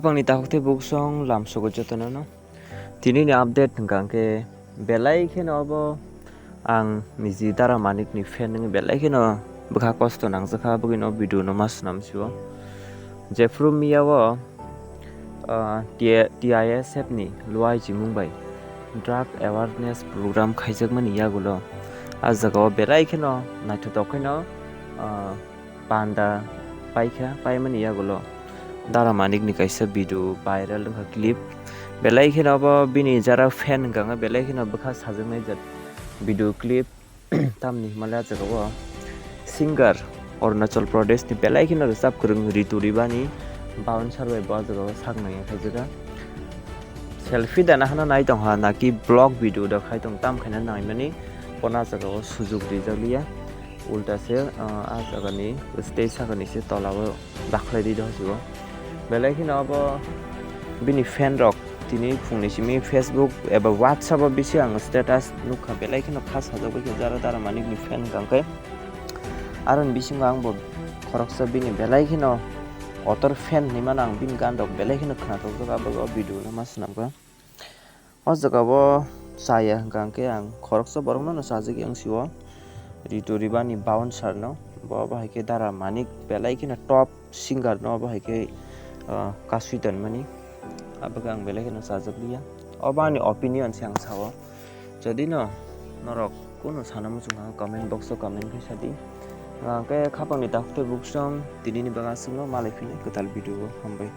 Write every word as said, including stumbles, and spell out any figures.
Bangni takhuk tei buksong lamsogo jotono no. Tini ni update hwnkha hwnkhe belai kheno obo ang niji Dara Manik ni fan wngwi belai kheno bwkha kosto nangjakha, bwgwi no video no ma swnam sio. Jephru miya o, ah, T-, T I S F ni luai chimung bai drug awareness program khaijakmani yagulo ah jaga o belai kheno naithotok kheno, ah, panda paikha, paimani yagulo Dara Manik ni kaisa video viral wngkha clip. Belai kheno obo bini jara fan wngkha, belai kheno bwkha sajaknai jat video clip. Tamni hwnmale ah jaga o singer Arunachal Pradesh ni belai kheno rwchap kwrwng Ritu Ribani bouncer bai bo ah jaga o sak nai khaijaka. Selfie dana hana nai tongkha, naki vlog video da khai tong, tam khaina naimani bono ah jaga o sujuk rijak liya. Ulta se, ah, ah jaga ni stage saka ni se tola o bakhlai ri do hasibo. Belai kheno abo bini fan rok tini phungni simi Facebook eba WhatsApp o bisi ang status nukha, belai kheno kha sajagwi khe jara Dara Manik ni fan hwnkha khe. Aroni bisingo ang bo khoroksa bini belai kheno kotor fan hinwi mano, ang bini gan rok belai kheno khna tokjak, abo o video no ma swnamkha. O jaga o chaya hwnkha hwnkhe ang khoroksa borok no sajagwi ang sio Ritu Ribani bouncer no, bo bahai khe Dara Manik belai kheno top singer no bahai khe, ah, kasui tonmani, abo khe ang belai kheno sajak liya. Obo ani opinion se ang sao, jodi no norok kunu sana muchung kha comment box o comment khai sadi. Hwnkha khe khapangni takhuk tei buksong tini ni bagan aswk no malai phini kwtal video o, hambai.